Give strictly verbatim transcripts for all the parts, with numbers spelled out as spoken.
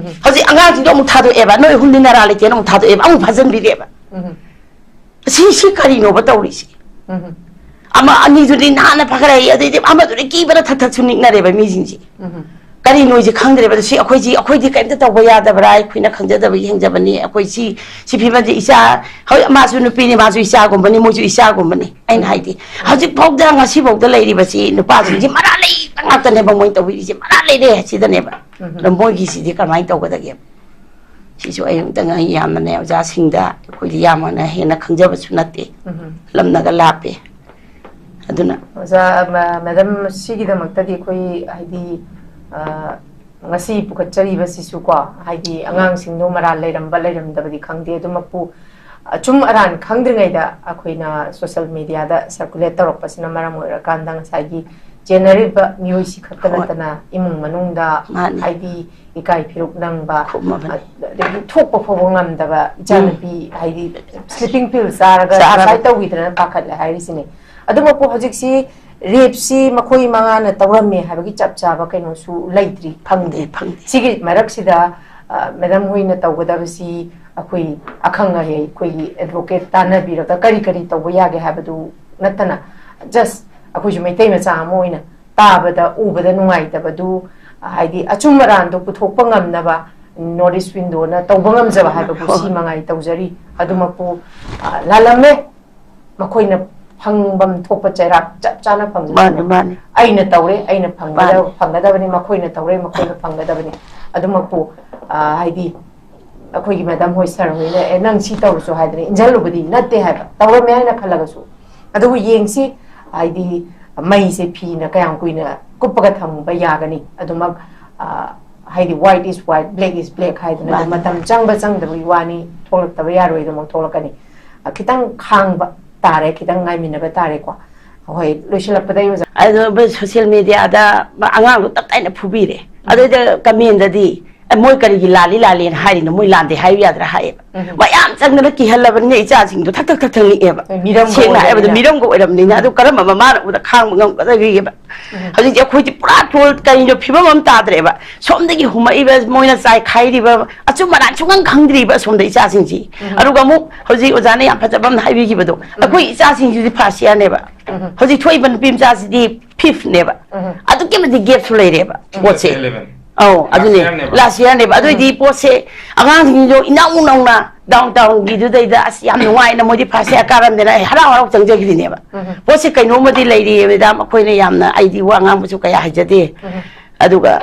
ꯍꯧꯖꯤꯛ ꯑꯉꯥꯡꯁꯤꯡꯗꯣ ꯑꯃꯨꯛ ꯊꯥꯗꯣꯛꯑꯦꯕ, ꯅꯣꯏ ꯑꯍꯨꯝꯗꯤ ꯅꯔꯥ ꯂꯩꯇꯦꯅ ꯑꯃꯨꯛ ꯊꯥꯗꯣꯛꯑꯦꯕ, ꯑꯃꯨꯛ ꯐꯥꯖꯤꯟꯕꯤꯔꯦꯕ꯫ ꯁꯤ ꯁꯤ ꯀꯔꯤꯅꯣꯕ ꯇꯧꯔꯤꯁꯦ? ꯑꯃ ꯑꯅꯤꯗꯨꯗꯤ ꯅꯍꯥꯟꯅ ꯐꯈ꯭ꯔꯦ, ꯑꯗꯩꯗꯤ ꯑꯃꯗꯨꯗꯤ ꯀꯤꯕꯅ ꯊꯛ ꯊꯛꯁꯨ ꯅꯤꯛꯅꯔꯦꯕ ꯃꯤꯁꯤꯡꯁꯦ꯫ ꯀꯔꯤꯅꯣꯁꯦ ꯈꯪꯗ꯭ꯔꯦꯕ꯫ ꯑꯗꯣ ꯁꯤ ꯑꯩꯈꯣꯏꯁꯤ, ꯑꯩꯈꯣꯏꯗꯤ ꯀꯔꯤꯝꯇ ꯇꯧꯕ ꯌꯥꯗꯕ꯭ꯔꯥ? ꯑꯩꯈꯣꯏꯅ ꯈꯪꯖꯗꯕꯒꯤ ꯍꯦꯟꯖꯕꯅꯤ꯫ ꯑꯩꯈꯣꯏ ꯁꯤ ꯁꯤ ꯐꯤꯕꯝꯁꯦ ꯏꯆꯥ, ꯍꯧꯖꯤꯛ ꯃꯥꯁꯨ ꯅꯨꯄꯤꯅꯤ, ꯃꯥꯁꯨ ꯏꯆꯥꯒꯨꯝꯕꯅꯤ, ꯃꯣꯏꯁꯨ ꯏꯆꯥꯒꯨꯝꯕꯅꯤ꯫ ꯑꯩꯅ ꯍꯥꯏꯗꯤ ꯍꯧꯖꯤꯛꯐꯥꯎꯗ, ꯉꯁꯤꯐꯥꯎꯗ ꯂꯩꯔꯤꯕꯁꯤ ꯅꯨꯄꯥꯁꯤꯡꯁꯤ ꯃꯔꯥ ꯂꯩꯕ ꯉꯥꯛꯇꯅꯦꯕ ꯃꯣꯏꯅ ꯇꯧꯕꯤꯔꯤꯁꯦ, ꯃꯔꯥ ꯂꯩꯔꯦ ꯁꯤꯗꯅꯦꯕ꯫ ꯑꯗꯣ ꯃꯣꯏꯒꯤꯁꯤꯗꯤ ꯀꯃꯥꯏꯅ ꯇꯧꯒꯗꯒꯦ? ꯁꯤꯁꯨ ꯑꯩ ꯑꯃꯨꯛꯇꯪ, ꯑꯩ ꯌꯥꯝꯅꯅꯦ ꯑꯣꯖꯥꯁꯤꯡꯗ, ꯑꯩꯈꯣꯏꯗꯤ ꯌꯥꯝꯅ ꯍꯦꯟꯅ ꯈꯪꯖꯕꯁꯨ ꯅꯠꯇꯦ, ꯂꯝꯅꯒ ꯂꯥꯞꯄꯦ꯫ ꯑꯗꯨꯅ ꯑꯣꯖꯥ, ꯃ-, ꯃꯦꯗꯝ, ꯁꯤꯒꯤꯗꯃꯛꯇꯗꯤ ꯑꯩꯈꯣꯏ ꯍꯥꯏꯗꯤ, ꯑ, ꯉꯁꯤ ꯄꯨꯈꯠꯆꯔꯤꯕꯁꯤꯁꯨꯀꯣ, ꯍꯥꯏꯗꯤ ꯑꯉꯥꯡꯁꯤꯡꯗꯣ ꯃꯔꯥꯜ ꯂꯩꯔꯝꯕ ꯂꯩꯔꯝꯗꯕꯗꯤ ꯈꯪꯗꯦ, ꯑꯗꯨꯃꯛꯄꯨ ꯑꯆꯨꯝ ꯑꯔꯥꯟ ꯈꯪꯗ꯭ꯔꯤꯉꯩꯗ ꯑꯩꯈꯣꯏꯅ ꯁꯣꯁꯦꯜ ꯃꯦꯗꯤꯌꯥꯗ ꯁꯔꯀꯨꯂꯦꯠ ꯇꯧꯔꯛꯄꯁꯤꯅ ꯃꯔꯝ ꯑꯣꯏꯔꯀꯥꯟꯗ ꯉꯁꯥꯏꯒꯤ ꯆꯦꯟꯅꯔꯤꯕ ꯃꯤꯑꯣꯏꯁꯤ ꯈꯛꯇ ꯍꯣꯏ꯫ ꯅꯠꯇꯅ ꯏꯃꯨꯡ ꯃꯅꯨꯡꯗ ꯃꯥꯅꯤ꯫ ꯍꯥꯏꯗꯤ ꯏꯀꯥꯏ ꯐꯤꯔꯨꯛ ꯅꯪꯕ, ꯈꯨꯝꯃꯕꯅꯤ꯫ ꯑꯗꯒꯤ ꯊꯣꯛꯄ ꯐꯥꯎꯕ ꯉꯝꯗꯕ ꯏꯆꯥꯅꯨꯄꯤ, ꯍꯥꯏꯗꯤ ꯁ꯭ꯂꯤꯄꯤꯡ ꯄꯤꯜ ꯆꯥꯔꯒ ꯆꯥꯔꯒ꯫ ꯁꯨꯁꯥꯏꯗ ꯇꯧꯈꯤꯗꯅ ꯄꯥꯈꯠꯂꯦ ꯍꯥꯏꯔꯤꯁꯤꯅꯦ꯫ ꯑꯗꯨꯃꯛꯄꯨ ꯍꯧꯖꯤꯛꯁꯤ ꯔꯦꯞꯁꯤ ꯃꯈꯣꯏ ꯃꯉꯥꯅ ꯇꯧꯔꯝꯃꯦ ꯍꯥꯏꯕꯒꯤ ꯆꯞ ꯆꯥꯕ ꯀꯩꯅꯣꯁꯨ ꯂꯩꯇ꯭ꯔꯤ, ꯐꯪꯗꯦ꯫ ꯐꯪꯗꯦ, ꯐꯪꯗꯦ꯫ ꯁꯤꯒꯤ ꯃꯔꯛꯁꯤꯗ, ꯑ, ꯃꯦꯗꯝ ꯍꯣꯏꯅ ꯇꯧꯒꯗꯕꯁꯤ ꯑꯩꯈꯣꯏ ꯑꯈꯪ ꯑꯍꯩ, ꯑꯩꯈꯣꯏꯒꯤ ꯑꯦꯗꯚꯣꯀꯦꯠ ꯇꯥꯟꯅꯕꯤꯔꯒ ꯀꯔꯤ ꯀꯔꯤ ꯇꯧꯕ ꯌꯥꯒꯦ ꯍꯥꯏꯕꯗꯨ ꯅꯠꯇꯅ, ꯖꯁ ꯑꯩꯈꯣꯏꯁꯨ ꯃꯩꯇꯩ ꯃꯆꯥ ꯑꯃ ꯑꯣꯏꯅ ꯇꯥꯕꯗ, ꯎꯕꯗ ꯅꯨꯡꯉꯥꯏꯇꯕꯗꯨ, ꯍꯥꯏꯗꯤ ꯑꯆꯨꯝ ꯑꯔꯥꯟꯗꯣ ꯄꯨꯊꯣꯛꯄ ꯉꯝꯅꯕ ꯅꯣꯔꯠ ꯏꯁ ꯋꯤꯟꯗꯣꯅ ꯇꯧꯕ ꯉꯝꯖꯕ ꯍꯥꯏꯕꯕꯨ ꯍꯣꯏ, ꯁꯤ ꯍꯣꯏ꯫ ꯃꯉꯥꯏ ꯇꯧꯖꯔꯤ꯫ ꯑꯗꯨꯃꯛꯄꯨ, ꯑ, ꯂꯥꯜꯂꯝꯃꯦ꯫ ꯃꯈꯣꯏꯅ ꯐꯪꯐꯝ ꯊꯣꯛꯄ ꯆꯩꯔꯥꯛ ꯆꯞ ꯆꯥꯅ ꯐꯪꯖꯕꯅꯦ꯫ ꯃꯥꯅꯤ, ꯃꯥꯅꯤ꯫ ꯑꯩꯅ ꯇꯧꯔꯦ, ꯑꯩꯅ ꯐꯪꯒꯗꯕ-, ꯃꯥꯅꯤ꯫ ꯐꯪꯒꯗꯕꯅꯤ, ꯃꯈꯣꯏꯅ ꯇꯧꯔꯦ, ꯃꯈꯣꯏꯅ ꯐꯪꯒꯗꯕꯅꯤ꯫ ꯑꯗꯨꯃꯛꯄꯨ, ꯑ, ꯍꯥꯏꯗꯤ, ꯑꯩꯈꯣꯏꯒꯤ ꯃꯦꯗꯝ ꯍꯣꯏ, ꯁꯥꯔ ꯍꯣꯏꯅ, "ꯑꯦ, ꯅꯪ ꯁꯤ ꯇꯧꯔꯁꯨ" ꯍꯥꯏꯗꯅ ꯏꯟꯖꯜꯂꯨꯕꯗꯤ ꯅꯠꯇꯦ ꯍꯥꯏꯕ, ꯇꯧꯔꯝꯃꯦ ꯍꯥꯏꯅ ꯈꯜꯂꯒꯁꯨ꯫ ꯑꯗꯨꯕꯨ ꯌꯦꯡꯁꯤ, ꯍꯥꯏꯗꯤ, ꯃꯩꯁꯦ ꯐꯤꯅ ꯀꯌꯥꯝ ꯀꯨꯏꯅ ꯀꯨꯞꯄꯒ ꯊꯝꯕ ꯌꯥꯒꯅꯤ? ꯑꯗꯨꯃꯛ, ꯑ, ꯍꯥꯏꯗꯤ, white is white, black is black ꯍꯥꯏꯗꯅ ꯑꯗꯨꯝ ꯃꯥꯅꯤ꯫ ꯃꯇꯝ ꯆꯪꯕ ꯆꯪꯗꯕꯒꯤ ꯋꯥꯅꯤ, ꯊꯣꯛꯂꯛꯇꯕ ꯌꯥꯔꯣꯏ, ꯑꯗꯨꯃꯛ ꯊꯣꯛꯂꯛꯀꯅꯤ꯫ ꯑ, ꯈꯤꯇꯪ ꯈꯥꯡꯕ ꯇꯥꯔꯦ, ꯈꯤꯇꯪ ꯉꯥꯏꯃꯤꯟꯅꯕ ꯇꯥꯔꯦꯀꯣ꯫ ꯍꯣꯏ, ꯂꯣꯏꯁꯤꯜꯂꯛꯄꯗ ꯑꯩ ꯑꯣꯖꯥ꯫ ꯑꯗꯣ ꯁꯣꯁꯤꯌꯦꯜ ꯃꯦꯗꯤꯌꯥꯗ ꯑꯉꯥꯡꯗꯣ ꯇꯞ ꯇꯥꯏꯅ ꯐꯨꯕꯤꯔꯦ꯫ ꯑꯗꯨꯗ ꯀꯃꯦꯟꯗꯗꯤ, "ꯑꯦ, ꯃꯣꯏ ꯀꯔꯤꯒꯤ ꯂꯥꯜꯂꯤ ꯂꯥꯜꯂꯤꯅ ꯍꯥꯏꯔꯤꯅꯣ? ꯃꯣꯏ ꯂꯥꯟꯗꯦ ꯍꯥꯏꯕ ꯌꯥꯗ꯭ꯔꯥ?" ꯍꯥꯏꯌꯦꯕ꯫ ꯎꯝ꯫ ꯃꯌꯥꯝ ꯆꯪꯗꯅ ꯀꯤꯍꯜꯂꯕꯅꯤꯅ ꯏꯆꯥꯁꯤꯡꯗꯣ ꯊꯛ ꯊꯛ ꯊꯛ ꯊꯛ ꯅꯤꯛꯑꯦꯕ꯫ ꯃꯤꯔꯝꯒ ꯁꯦꯡꯅ ꯍꯥꯏꯔꯕꯗ ꯑꯣꯏꯔꯕꯅꯤꯅ꯫ ꯃꯤꯔꯝꯒ ꯑꯣꯏꯔꯕꯅꯤꯅ꯫ ꯑꯗꯨ ꯀꯔꯝꯕ ꯃꯃꯥꯅ ꯎꯕꯗ ꯈꯥꯡꯕ ꯉꯝꯒꯗꯒꯦꯕ? ꯎꯝ꯫ ꯍꯧꯖꯤꯛꯇꯤ ꯑꯩꯈꯣꯏꯗꯤ ꯄꯨꯔꯥ ꯊꯣꯜ ꯀꯔꯤꯅꯣ ꯐꯤꯕꯝ ꯑꯃ ꯇꯥꯗ꯭ꯔꯦꯕ꯫ ꯁꯣꯝꯗꯒꯤ ꯍꯨꯝꯃꯛꯏꯕ, ꯃꯣꯏꯅ ꯆꯥꯏꯈꯥꯏꯔꯤꯕ, ꯑꯆꯨꯝ ꯑꯔꯥꯟ ꯁꯨꯡꯈꯪ ꯈꯪꯗ꯭ꯔꯤꯕ ꯑꯁꯣꯝꯗ ꯏꯆꯥꯁꯤꯡꯁꯤ꯫ ꯎꯝ꯫ ꯑꯗꯨꯒ ꯑꯃꯨꯛ ꯍꯧꯖꯤꯛ ꯑꯣꯖꯥꯅ ꯌꯥꯝ ꯐꯖꯕ ꯑꯃ ꯍꯥꯏꯕꯤꯈꯤꯕꯗꯣ, ꯎꯝ꯫ ꯑꯩꯈꯣꯏ ꯏꯆꯥꯁꯤꯡꯁꯤꯗꯤ ꯐꯥꯔꯁ ꯏꯌꯥꯔꯅꯦꯕ꯫ ꯎꯝ꯫ ꯍꯧꯖꯤꯛ ꯊꯣꯛꯏꯕ ꯅꯨꯄꯤ ꯃꯆꯥꯁꯤꯗꯤ ꯐꯤꯐꯅꯦꯕ꯫ ꯎꯝ꯫ ꯑꯗꯨꯛꯀꯤ ꯃꯇꯤꯛ ꯒꯦꯞꯁꯨ ꯂꯩꯔꯦꯕ ꯄꯣꯠꯁꯦ꯫ ꯑꯦꯂꯦꯚꯦꯟ꯫ ꯑꯧ, ꯑꯗꯨꯅꯦ꯫ ꯂꯥꯁ ꯏꯌꯥꯔꯅꯦꯕ꯫ ꯂꯥꯁ ꯏꯌꯥꯔꯅꯦꯕ꯫ ꯑꯗꯨ ꯎꯝ꯫ ꯑꯣꯏꯗꯤ ꯄꯣꯠꯁꯦ ꯑꯉꯥꯡꯁꯤꯡꯗꯣ ꯏꯅꯧ ꯅꯧꯅ ꯗꯥꯎꯟ ꯇꯥꯎꯟꯒꯤꯗꯨꯗꯩꯗ ꯑꯁ ꯌꯥꯝ ꯅꯨꯡꯉꯥꯏꯅ ꯃꯣꯏꯗꯤ ꯐꯥꯔꯁ ꯏꯌꯥꯔ ꯀꯥꯔꯝꯗꯅ ꯑꯩ ꯍꯔꯥꯎ ꯍꯔꯥꯎ ꯆꯪꯖꯈ꯭ꯔꯤꯅꯦꯕ꯫ ꯎꯝ꯫ ꯄꯣꯠꯁꯦ ꯀꯩꯅꯣꯝꯃꯗꯤ ꯂꯩꯔꯤꯌꯦ ꯃꯦꯗꯥꯝ, ꯑꯩꯈꯣꯏꯅ ꯌꯥꯝꯅ, ꯑꯩꯗꯤ ꯋꯥ ꯉꯥꯡꯕꯁꯨ ꯀꯌꯥ ꯍꯩꯖꯗꯦ꯫ ꯎꯝ꯫ ꯑꯗꯨꯒ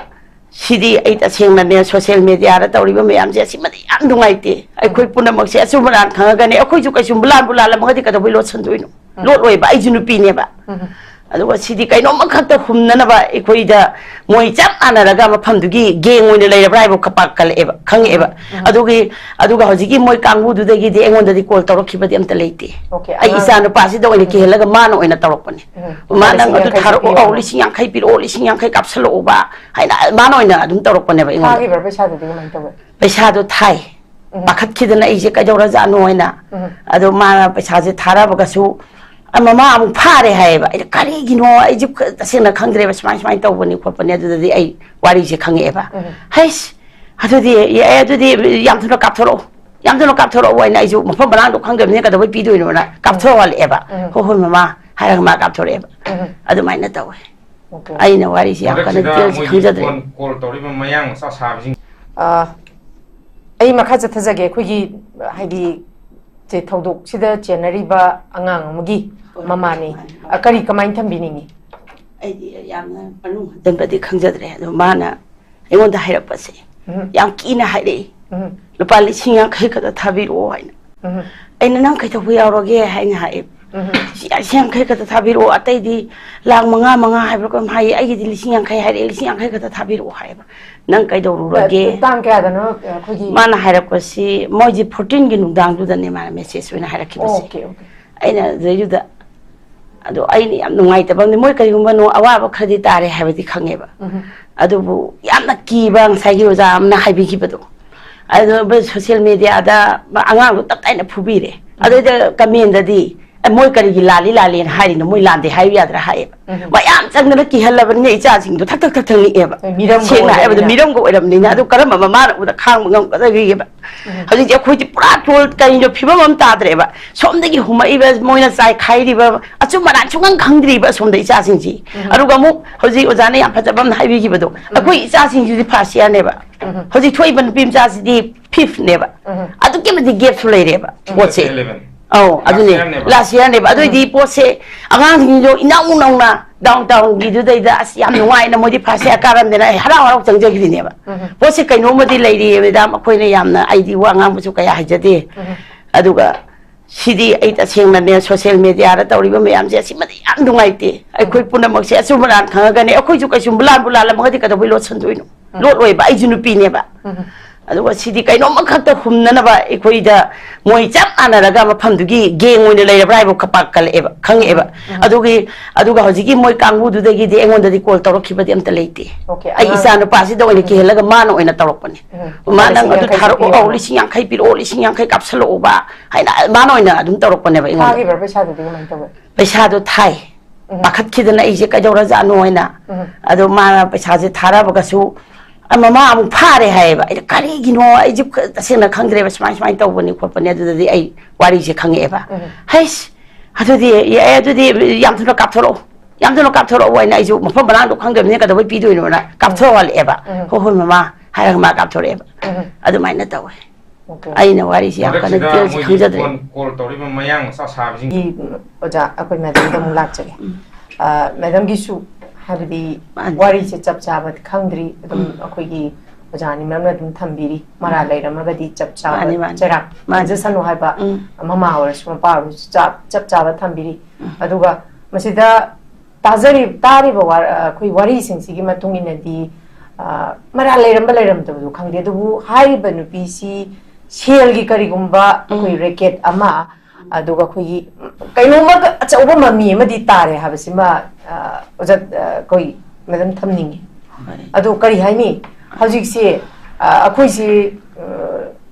ꯁꯤꯗꯤ ꯑꯩ ꯇꯁꯦꯡꯅꯅꯦ ꯁꯣꯁꯤꯌꯦꯜ ꯃꯦꯗꯤꯌꯥꯗ ꯇꯧꯔꯤꯕ ꯃꯌꯥꯝꯁꯦ ꯑꯁꯤꯃꯗꯤ ꯌꯥꯝ ꯅꯨꯡꯉꯥꯏꯇꯦ꯫ ꯑꯩꯈꯣꯏ ꯎꯝ꯫ ꯄꯨꯝꯅꯃꯛꯁꯦ ꯑꯆꯨꯝ ꯑꯔꯥꯟ ꯈꯪꯉꯒꯅꯦ ꯑꯩꯈꯣꯏꯁꯨ ꯀꯩꯁꯨꯝꯕꯨ ꯂꯥꯟꯕꯨ ꯂꯥꯜꯂꯝꯃꯒꯗꯤ ꯀꯩꯗꯧꯕꯩ ꯂꯣꯠꯁꯟꯗꯣꯏꯅꯣ? ꯎꯝ꯫ ꯂꯣꯠꯂꯣꯏꯕ, ꯑꯩꯁꯨ ꯅꯨꯄꯤꯅꯦꯕ꯫ ꯎꯝ꯫ ꯑꯗꯨꯒ ꯁꯤꯗꯤ ꯀꯩꯅꯣꯝꯃꯈꯛꯇ ꯍꯨꯝꯅꯅꯕ ꯑꯩꯈꯣꯏꯗ ꯃꯣꯏ ꯆꯞ ꯃꯥꯟꯅꯔꯒ ꯃꯐꯝꯗꯨꯒꯤ ꯒꯦꯡ ꯑꯣꯏꯅ ꯂꯩꯔꯕ꯭ꯔꯥ ꯍꯥꯏꯕ ꯈꯄꯥꯛ ꯀꯜꯂꯛꯑꯦꯕ, ꯈꯪꯉꯛꯑꯦꯕ꯫ ꯎꯝ꯫ ꯑꯗꯨꯒꯤ, ꯑꯗꯨꯒ ꯍꯧꯖꯤꯛꯀꯤ ꯃꯣꯏ ꯀꯥꯡꯕꯨꯗꯨꯗꯒꯤꯗꯤ ꯑꯩꯉꯣꯟꯗꯗꯤ ꯀꯣꯜ ꯇꯧꯔꯛꯈꯤꯕꯗꯤ ꯑꯝꯇ ꯂꯩꯇꯦ꯫ ꯑꯣꯀꯦ, ꯑꯩ ꯑꯉꯥꯡ ꯏꯆꯥ ꯅꯨꯄꯥꯁꯤꯗ ꯑꯣꯏꯅ ꯎꯝ꯫ ꯀꯤꯍꯜꯂꯒ ꯃꯥꯅ ꯑꯣꯏꯅ ꯇꯧꯔꯛꯄꯅꯦ꯫ ꯎꯝ꯫ ꯃꯥ ꯅꯪ ꯂꯤꯁꯤꯡ ꯑꯗꯨ ꯌꯥꯡꯈꯩ ꯊꯥꯔꯛꯑꯣ, ꯄꯤꯕꯤꯌꯣ ꯑꯧ, ꯍꯥꯏꯅ꯫ ꯂꯤꯁꯤꯡ ꯌꯥꯡꯈꯩ ꯀꯥꯞꯁꯜꯂꯛꯑꯣꯕ ꯍꯥꯏꯅ ꯃꯥꯅ ꯑꯣꯏꯅ ꯑꯗꯨꯝ ꯇꯧꯔꯛꯄꯅꯦꯕ ꯑꯩꯉꯣꯟꯗ꯫ ꯊꯥꯈꯤꯕ꯭ꯔꯥ ꯄꯩꯁꯥꯗꯨꯗꯤ ꯀꯃꯥꯏꯅ ꯇꯧꯋꯦ? ꯄꯩꯁꯥꯗꯣ ꯊꯥꯏ꯫ ꯎꯝ꯫ ꯄꯥꯈꯠꯈꯤꯗꯅ ꯑꯩꯁꯦ ꯀꯩꯗꯧꯔꯖꯥꯠꯅꯣ ꯍꯥꯏꯅ꯫ ꯎꯝ꯫ ꯑꯗꯣ ꯃꯥꯅ ꯄꯩꯁꯥꯁꯦ ꯊꯥꯔꯛꯑꯒꯁꯨ, ꯑ, ꯃꯃꯥ ꯑꯃꯨꯛ ꯐꯥꯔꯦ ꯍꯥꯏꯌꯦꯕ꯫ ꯑꯩꯅ ꯀꯔꯤꯒꯤꯅꯣ ꯑꯩꯁꯦ ꯈ-, ꯇꯁꯦꯡꯅ ꯈꯪꯗ꯭ꯔꯦꯕ, ꯁꯨꯃꯥꯏ ꯁꯨꯃꯥꯏꯅ ꯇꯧꯕꯅꯤ ꯈꯣꯠꯄꯅꯤ꯫ ꯑꯗꯨꯗꯗꯤ ꯑꯩ ꯋꯥꯔꯤꯁꯦ ꯈꯪꯉꯛꯑꯦꯕ꯫ ꯎꯝ꯫ "ꯍꯩꯁ, ꯑꯗꯨꯗꯤ ꯌꯥꯏ, ꯑꯗꯨꯗꯤ ꯌꯥꯝ ꯊꯨꯅ ꯀꯥꯞꯊꯣꯔꯛꯑꯣ, ꯌꯥꯝ ꯊꯨꯅ ꯀꯥꯞꯊꯣꯔꯛꯑꯣ" ꯍꯥꯏꯅ ꯑꯩꯁꯨ ꯃꯐꯝ ꯃꯔꯥꯡꯗꯣ ꯈꯪꯗꯕꯅꯤꯅ ꯀꯩꯗꯧꯕꯩ ꯄꯤꯗꯣꯏꯅꯣꯅ ꯎꯝ꯫ ꯀꯥꯞꯊꯣꯔꯛꯍꯜꯂꯛꯑꯦꯕ꯫ ꯎꯝ꯫ "ꯍꯣꯏ, ꯍꯣꯏ, ꯃꯃꯥ" ꯍꯥꯏꯔꯒ ꯃꯥ ꯀꯥꯞꯊꯣꯔꯛꯑꯦꯕ꯫ ꯎꯝ꯫ ꯑꯗꯨꯃꯥꯏꯅ ꯇꯧꯋꯦ꯫ ꯑꯣꯀꯦ꯫ ꯑꯩꯅ ꯋꯥꯔꯤꯁꯦ ꯌꯥꯝ ꯀꯟꯅ ꯍꯟꯗꯛꯁꯤꯗ ꯗꯤꯇꯦꯜꯁ ꯃꯣꯏꯒꯤ ꯈꯪꯖꯗ꯭ꯔꯦ꯫ ꯐꯣꯟ ꯀꯣꯜ ꯇꯧꯔꯤꯕ ꯃꯌꯥꯡ ꯃꯆꯥ ꯁꯥꯕꯁꯤꯡ ꯑ, ꯑꯩ ꯃꯈꯥ ꯆꯠꯊꯖꯒꯦ꯫ ꯑꯩꯈꯣꯏꯒꯤ, ꯍꯥꯏꯗꯤ, ꯁꯦ, ꯊꯧꯗꯣꯛꯁꯤꯗ ꯆꯦꯟꯅꯔꯤꯕ ꯑꯉꯥꯡ ꯑꯃꯒꯤ ꯍꯣꯏ, ꯃꯃꯥꯅꯤ꯫ ꯃꯥꯅꯤ, ꯃꯥꯅꯤ꯫ ꯑ, ꯀꯔꯤ, ꯀꯃꯥꯏꯅ ꯊꯝꯕꯤꯅꯤꯡꯉꯤ? ꯑꯩꯗꯤ ꯌꯥꯝꯅ ꯃꯅꯨꯡ ꯍꯟꯖꯟꯕꯗꯤ ꯈꯪꯖꯗ꯭ꯔꯦ꯫ ꯑꯗꯣ ꯃꯥꯅ ꯑꯩꯉꯣꯟꯗ ꯍꯥꯏꯔꯛꯄꯁꯦ ꯎꯝ꯫ ꯌꯥꯝ ꯀꯤꯅ ꯍꯥꯏꯔꯛꯏ꯫ ꯎꯝ꯫ "ꯂꯨꯄꯥ ꯂꯤꯁꯤꯡ ꯌꯥꯡꯈꯩ ꯈꯛꯇ ꯊꯥꯕꯤꯔꯛꯑꯣ" ꯍꯥꯏꯅ꯫ ꯎꯝ꯫ ꯑꯩꯅ, "ꯅꯪ ꯀꯩꯗꯧꯕ ꯌꯥꯎꯔꯒꯦ?" ꯍꯥꯏꯅ ꯍꯥꯏꯌꯦ꯫ ꯎꯝ꯫ "ꯂꯤꯁꯤꯡ ꯌꯥꯡꯈꯩ ꯈꯛꯇ ꯊꯥꯕꯤꯔꯛꯑꯣ, ꯑꯇꯩꯗꯤ ꯂꯥꯛ ꯃꯉꯥ, ꯃꯉꯥ ꯍꯥꯏꯕ꯭ꯔꯥ ꯀꯩꯅꯣꯝ ꯍꯥꯏꯌꯦ, ꯑꯩꯒꯤꯗꯤ ꯂꯤꯁꯤꯡ ꯌꯥꯡꯈꯩ ꯍꯥꯏꯔꯛꯑꯦ, ꯂꯤꯁꯤꯡ ꯌꯥꯡꯈꯩ ꯈꯛꯇ ꯊꯥꯕꯤꯔꯛꯑꯣ" ꯍꯥꯏꯌꯦꯕ꯫ "ꯅꯪ ꯀꯩꯗꯧꯔꯨꯔꯒꯦ?" ꯇꯥꯡ ꯀꯌꯥꯗꯅꯣ, ꯑꯩꯈꯣꯏꯒꯤ ꯃꯥꯅ ꯍꯥꯏꯔꯛꯄꯁꯤ ꯃꯣꯏꯁꯦ ꯐꯣꯔꯇꯤꯟꯒꯤ ꯅꯨꯡꯗꯥꯡꯗꯨꯗꯅꯦ ꯃꯥꯅ ꯃꯦꯁꯦꯖ ꯑꯣꯏꯅ ꯍꯥꯏꯔꯛꯈꯤꯕꯁꯦ꯫ Okay, okay. ꯑꯩꯅ ꯑꯗꯨꯗꯩꯗꯨꯗ, ꯑꯗꯣ ꯑꯩꯅ ꯌꯥꯝ ꯅꯨꯡꯉꯥꯏꯇꯕ ꯑꯃꯗꯤ, ꯃꯣꯏ ꯀꯔꯤꯒꯨꯝꯕ ꯅꯣ-, ꯑꯋꯥꯕ ꯈꯔꯗꯤ ꯇꯥꯔꯦ ꯍꯥꯏꯕꯗꯤ ꯈꯪꯉꯦꯕ꯫ ꯎꯝ꯫ ꯑꯗꯨꯕꯨ ꯌꯥꯝꯅ ꯀꯤꯕ ꯉꯁꯥꯏꯒꯤ ꯑꯣꯖꯥ ꯑꯃꯅ ꯍꯥꯏꯕꯤꯈꯤꯕꯗꯣ, ꯑꯗꯨ ꯁꯣꯁꯤꯌꯦꯜ ꯃꯦꯗꯤꯌꯥꯗ ꯑꯉꯥꯡꯗꯣ ꯇꯞ ꯇꯥꯏꯅ ꯐꯨꯕꯤꯔꯦ꯫ ꯑꯗꯨꯗ ꯀꯃꯦꯟꯗꯗꯤ, "ꯑꯦ, ꯃꯣꯏ ꯀꯔꯤꯒꯤ ꯂꯥꯜꯂꯤ ꯂꯥꯜꯂꯤꯅ ꯍꯥꯏꯔꯤꯅꯣ? ꯃꯣꯏ ꯂꯥꯟꯗꯦ ꯍꯥꯏꯌꯨ ꯌꯥꯗ꯭ꯔꯥ?" ꯍꯥꯏꯌꯦꯕ꯫ ꯎꯝ꯫ ꯃꯌꯥꯝ ꯆꯪꯗꯅ ꯀꯤꯍꯜꯂꯕꯅꯤꯅ ꯏꯆꯥꯁꯤꯡꯗꯣ ꯊꯛ ꯊꯛ ꯊꯛ ꯊꯛ ꯅꯤꯛꯑꯦꯕ꯫ ꯍꯣꯏ, ꯃꯤꯔꯝꯒ ꯁꯦꯡꯅ ꯍꯥꯏꯔꯕꯗ ꯑꯣꯏꯔꯕꯅꯤꯅ꯫ ꯃꯤꯔꯝꯒ ꯑꯣꯏꯔꯕꯅꯤꯅ꯫ ꯑꯗꯨ ꯀꯔꯝꯕ ꯃꯃꯥꯅ ꯎꯕꯗ ꯈꯥꯡꯕ ꯉꯝꯒꯗꯒꯦꯕ? ꯎꯝ꯫ ꯍꯧꯖꯤꯛꯇꯤ ꯑꯩꯈꯣꯏꯗꯤ ꯄꯨꯔꯥ ꯇ꯭ꯔꯣꯜ ꯀꯩꯅꯣ ꯐꯤꯕꯝ ꯑꯃ ꯇꯥꯗ꯭ꯔꯦꯕ꯫ ꯁꯣꯝꯗꯒꯤ ꯍꯨꯝꯃꯛꯏꯕ, ꯃꯣꯏꯅ ꯆꯥꯏꯈꯥꯏꯔꯤꯕ, ꯑꯆꯨꯝ ꯑꯔꯥꯟ ꯁꯨꯡꯈꯪ ꯈꯪꯗ꯭ꯔꯤꯕ ꯑꯁꯣꯝꯗ ꯏꯆꯥꯁꯤꯡꯁꯤ꯫ ꯎꯝ꯫ ꯑꯗꯨꯒ ꯑꯃꯨꯛ ꯍꯧꯖꯤꯛ ꯑꯣꯖꯥꯅ ꯌꯥꯝ ꯐꯖꯕ ꯑꯃ ꯍꯥꯏꯕꯤꯈꯤꯕꯗꯣ, ꯎꯝ꯫ ꯑꯩꯈꯣꯏ ꯏꯆꯥꯁꯤꯡꯁꯤꯗꯤ ꯐꯥꯔꯁ ꯏꯌꯥꯔꯅꯦꯕ꯫ ꯎꯝ꯫ ꯍꯧꯖꯤꯛ ꯊꯣꯛꯏꯕ ꯅꯨꯄꯤ ꯃꯆꯥꯁꯤꯗꯤ ꯐꯤꯐꯅꯦꯕ꯫ ꯎꯝ꯫ ꯑꯗꯨꯛꯀꯤ ꯃꯇꯤꯛ ꯒꯦꯞꯁꯨ ꯂꯩꯔꯦꯕ ꯎꯝ꯫ ꯄꯣꯠꯁꯦ꯫ ꯂꯥꯁ ꯏꯌꯥꯔꯅꯦꯕ꯫ ꯑꯧ, ꯑꯗꯨꯅꯦ꯫ ꯂꯥꯁ ꯏꯌꯥꯔꯅꯦꯕ꯫ ꯂꯥꯁ ꯏꯌꯥꯔꯅꯦꯕ꯫ ꯎꯝ꯫ ꯑꯗꯨꯏꯗꯤ ꯄꯣꯠꯁꯦ ꯑꯉꯥꯡꯁꯤꯡꯗꯣ ꯏꯅꯧ ꯅꯧꯅ ꯗꯥꯎꯟ ꯇꯥꯎꯟꯒꯤꯗꯨꯗꯩꯗ ꯑꯁ ꯌꯥꯝ ꯅꯨꯡꯉꯥꯏꯅ ꯃꯣꯏꯗꯤ ꯐꯥꯔꯁ ꯏꯌꯥꯔ ꯀꯥꯔꯝꯗꯅ ꯑꯩ ꯍꯔꯥꯎ ꯍꯔꯥꯎ ꯆꯪꯖꯈ꯭ꯔꯤꯅꯦꯕ꯫ ꯎꯝ꯫ ꯄꯣꯠꯁꯦ ꯀꯩꯅꯣꯝꯃꯗꯤ ꯂꯩꯔꯤꯌꯦ ꯃꯦꯗꯥꯝ, ꯑꯩꯈꯣꯏꯅ ꯌꯥꯝꯅ, ꯑꯩꯗꯤ ꯋꯥ ꯉꯥꯡꯕꯁꯨ ꯀꯌꯥ ꯍꯩꯖꯗꯦ꯫ ꯎꯝ꯫ ꯑꯗꯨꯒ ꯁꯤꯗꯤ ꯑꯩ ꯇꯁꯦꯡꯅꯅꯦ ꯁꯣꯁꯤꯌꯦꯜ ꯃꯦꯗꯤꯌꯥꯗ ꯇꯧꯔꯤꯕ ꯃꯌꯥꯝꯁꯦ ꯑꯁꯤꯃꯗꯤ ꯌꯥꯝ ꯅꯨꯡꯉꯥꯏꯇꯦ꯫ ꯑꯩꯈꯣꯏ ꯎꯝ꯫ ꯄꯨꯝꯅꯃꯛꯁꯦ ꯑꯆꯨꯝ ꯑꯔꯥꯟ ꯈꯪꯉꯒꯅꯦ, ꯑꯩꯈꯣꯏꯁꯨ ꯀꯩꯁꯨꯝ ꯂꯥꯟꯕꯨ ꯂꯥꯜꯂꯝꯃꯒꯗꯤ ꯀꯩꯗꯧꯕꯩ ꯂꯣꯠꯁꯟꯗꯣꯏꯅꯣ? ꯎꯝ꯫ ꯂꯣꯠꯂꯣꯏꯕ, ꯑꯩꯁꯨ ꯅꯨꯄꯤꯅꯦꯕ꯫ ꯎꯝ꯫ ꯑꯗꯨꯒ ꯁꯤꯗꯤ ꯀꯩꯅꯣꯝꯃꯈꯛꯇ ꯍꯨꯝꯅꯅꯕ ꯑꯩꯈꯣꯏꯗ ꯃꯣꯏ ꯆꯞ ꯃꯥꯟꯅꯔꯒ ꯃꯐꯝꯗꯨꯒꯤ ꯒꯦꯡ ꯑꯣꯏꯅ ꯂꯩꯔꯕ꯭ꯔꯥ ꯍꯥꯏꯕ ꯀꯜꯂꯛꯑꯦꯕ, ꯈꯪꯉꯛꯑꯦꯕ꯫ ꯎꯝ꯫ ꯑꯗꯨꯒꯤ, ꯑꯗꯨꯒ ꯍꯧꯖꯤꯛꯀꯤ ꯃꯣꯏ ꯀꯥꯡꯕꯨꯗꯨꯗꯒꯤꯗꯤ ꯑꯩꯉꯣꯟꯗꯗꯤ ꯀꯣꯜ ꯇꯧꯔꯛꯈꯤꯕꯗꯤ ꯑꯝꯇ ꯂꯩꯇꯦ꯫ ꯑꯣꯀꯦ, ꯑꯩ ꯑꯉꯥꯡ ꯏꯆꯥ ꯅꯨꯄꯥꯁꯤꯗ ꯑꯣꯏꯅ ꯎꯝ꯫ ꯀꯤꯍꯜꯂꯒ ꯃꯥꯅ ꯑꯣꯏꯅ ꯇꯧꯔꯛꯄꯅꯦ꯫ ꯎꯝ꯫ ꯃꯥ ꯅꯪ ꯂꯤꯁꯤꯡ ꯑꯗꯨ ꯌꯥꯡꯈꯩ ꯊꯥꯔꯛꯑꯣ, ꯄꯤꯔꯛꯑꯣ꯫ ꯂꯤꯁꯤꯡ ꯌꯥꯡꯈꯩ ꯄꯤꯔꯛꯑꯣ, ꯂꯤꯁꯤꯡ ꯌꯥꯡꯈꯩ ꯀꯥꯞꯁꯜꯂꯛꯑꯣꯕ ꯍꯥꯏꯅ ꯃꯥꯅ ꯑꯣꯏꯅ ꯑꯗꯨꯝ ꯇꯧꯔꯛꯄꯅꯦꯕ ꯑꯩꯉꯣꯟꯗ꯫ ꯊꯥꯈꯤꯕ꯭ꯔꯥ ꯄꯩꯁꯥꯗꯨꯗꯤ ꯀꯃꯥꯏꯅ ꯇꯧꯋꯦ? ꯄꯩꯁꯥꯗꯣ ꯊꯥꯏ꯫ ꯎꯝ꯫ ꯄꯥꯈꯠꯈꯤꯗꯅ ꯑꯩꯁꯦ ꯀꯩꯗꯧꯔꯖꯥꯠꯅꯣ ꯍꯥꯏꯅ꯫ ꯎꯝ꯫ ꯑꯗꯣ ꯃꯥꯅ ꯄꯩꯁꯥꯁꯦ ꯊꯥꯔꯛꯑꯒꯁꯨ, ꯑ, ꯃꯃꯥ ꯑꯃꯨꯛ ꯐꯥꯔꯦ ꯍꯥꯏꯌꯦꯕ꯫ ꯑꯩꯅ ꯀꯔꯤꯒꯤꯅꯣ ꯑꯩꯁꯦ ꯇꯁꯦꯡꯅ ꯈꯪꯗ꯭ꯔꯦꯕ, ꯁꯨꯃꯥꯏ ꯁꯨꯃꯥꯏꯅ ꯇꯧꯕꯅꯤ ꯈꯣꯠꯄꯅꯤ꯫ ꯑꯗꯨꯗꯗꯤ ꯑꯩ ꯋꯥꯔꯤꯁꯦ ꯈꯪꯉꯛꯑꯦꯕ꯫ ꯎꯝ꯫ ꯍꯩꯁ, ꯑꯗꯨꯗꯤ ꯌꯥꯏ, ꯑꯗꯨꯗꯤ ꯌꯥꯝ ꯊꯨꯅ ꯀꯥꯞꯊꯣꯔꯛꯑꯣ, ꯌꯥꯝ ꯊꯨꯅ ꯀꯥꯞꯊꯣꯔꯛꯑꯣ ꯍꯥꯏꯅ ꯑꯩꯁꯨ ꯃꯐꯝ ꯃꯔꯥꯡꯗꯣ ꯈꯪꯗꯕꯅꯤꯅ ꯀꯩꯗꯧꯕꯩ ꯄꯤꯗꯣꯏꯅꯣꯅ ꯎꯝ꯫ ꯀꯥꯞꯊꯣꯔꯛꯍꯜꯂꯛꯑꯦꯕ꯫ ꯎꯝ꯫ "ꯍꯣꯏ, ꯍꯣꯏ, ꯃꯃꯥ" ꯍꯥꯏꯔꯒ ꯃꯥ ꯀꯥꯞꯊꯣꯔꯛꯑꯦꯕ꯫ ꯎꯝ꯫ ꯑꯗꯨꯃꯥꯏꯅ ꯇꯧꯋꯦ꯫ ꯑꯣꯀꯦ꯫ ꯑꯩꯅ ꯋꯥꯔꯤꯁꯤ ꯌꯥꯝ ꯀꯟꯅ ꯃꯔꯛꯁꯤꯗ ꯗꯤꯇꯦꯜꯁ ꯃꯣꯏꯒꯤ ꯈꯪꯖꯗ꯭ꯔꯦ꯫ ꯐꯣꯟ ꯀꯣꯜ ꯇꯧꯔꯤꯕ ꯃꯌꯥꯡ ꯃꯆꯥ ꯁꯥꯕꯁꯤꯡ ꯑꯩ, ꯑꯣꯖꯥ, ꯑꯩꯈꯣꯏ ꯃꯦꯗꯥꯝꯗ ꯑꯃꯨꯛ ꯂꯥꯛꯆꯒꯦ꯫ ꯎꯝ꯫ ꯑ, ꯃꯦꯗꯥꯝꯒꯤꯁꯨ ꯍꯥꯏꯕꯗꯤ ꯃꯥꯅꯤ꯫ ꯋꯥꯔꯤꯁꯦ ꯆꯞ ꯆꯥꯕ ꯈꯪꯗ꯭ꯔꯤ, ꯑꯗꯨꯝ ꯎꯝ꯫ ꯑꯩꯈꯣꯏꯒꯤ ꯑꯣꯖꯥ ꯅꯤꯃꯛꯅ ꯑꯗꯨꯝ ꯊꯝꯕꯤꯔꯤ, ꯃꯔꯥꯜ ꯎꯝ꯫ ꯂꯩꯔꯝꯃꯒꯗꯤ ꯆꯞ ꯆꯥꯕ ꯃꯥꯅꯤ, ꯃꯥꯅꯤ꯫ ꯆꯩꯔꯥꯛ ꯃꯥꯅꯤ꯫ ꯐꯪꯖꯁꯅꯨ ꯍꯥꯏꯕ ꯎꯝ꯫ ꯃꯃꯥ ꯑꯣꯏꯔꯁꯨ ꯃꯄꯥ ꯑꯣꯏꯔꯁꯨ ꯆꯞ, ꯆꯞ ꯆꯥꯕ ꯊꯝꯕꯤꯔꯤ꯫ ꯎꯝ꯫ ꯑꯗꯨꯒ ꯃꯁꯤꯗ ꯇꯥꯖꯔꯤ-, ꯇꯥꯔꯤꯕ ꯋꯥ-, ꯑ, ꯑꯩꯈꯣꯏ ꯋꯥꯔꯤꯁꯤꯡꯁꯤꯒꯤ ꯃꯇꯨꯡ ꯏꯟꯅꯗꯤ, ꯑ, ꯃꯔꯥꯜ ꯂꯩꯔꯝꯕ ꯂꯩꯔꯝꯗꯕꯗꯨ ꯈꯪꯗꯦ, ꯑꯗꯨꯕꯨ ꯍꯥꯏꯔꯤꯕ ꯅꯨꯄꯤꯁꯤ ꯁꯦꯜꯒꯤ ꯀꯔꯤꯒꯨꯝꯕ ꯑꯩꯈꯣꯏ ꯎꯝ꯫ ꯔꯦꯀꯦꯠ ꯑꯃ, ꯑꯗꯨꯒ ꯑꯩꯈꯣꯏꯒꯤ ꯀꯩꯅꯣꯝꯃ ꯑꯆꯧꯕ ꯃꯃꯤ ꯑꯃꯗꯤ ꯇꯥꯔꯦ ꯍꯥꯏꯕꯁꯤꯃ, ꯑ, ꯑꯣꯖꯥ, ꯑ, ꯑꯩꯈꯣꯏ ꯃꯦꯗꯥꯝ ꯊꯝꯅꯤꯡꯉꯤ꯫ ꯑꯗꯣ ꯀꯔꯤ ꯍꯥꯏꯅꯤ? ꯍꯧꯖꯤꯛꯁꯤ, ꯑ, ꯑꯩꯈꯣꯏꯁꯤ, ꯑ,